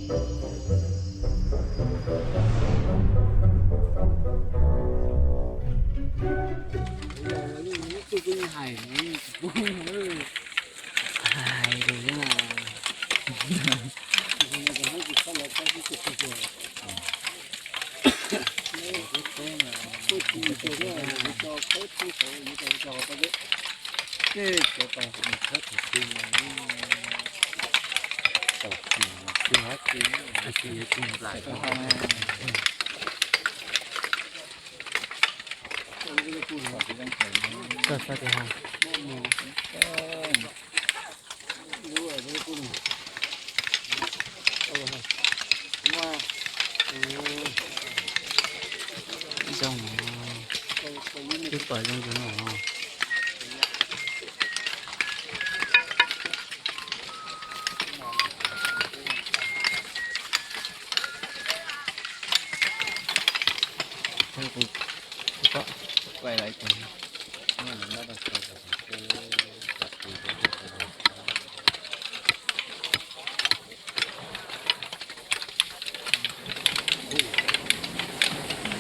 Zoo, twb pom zoo zoo no.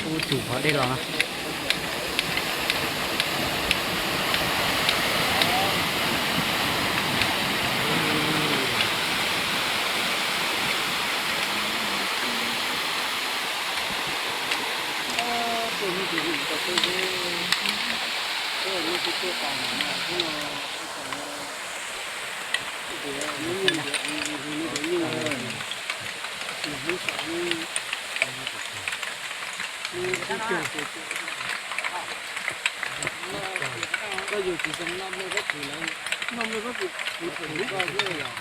Ub, tsuv qhov dej los. Koj yug tsis zoo noj mloog pob kws lawm, noj mloog pob kws kuv thaum koj xwb yom.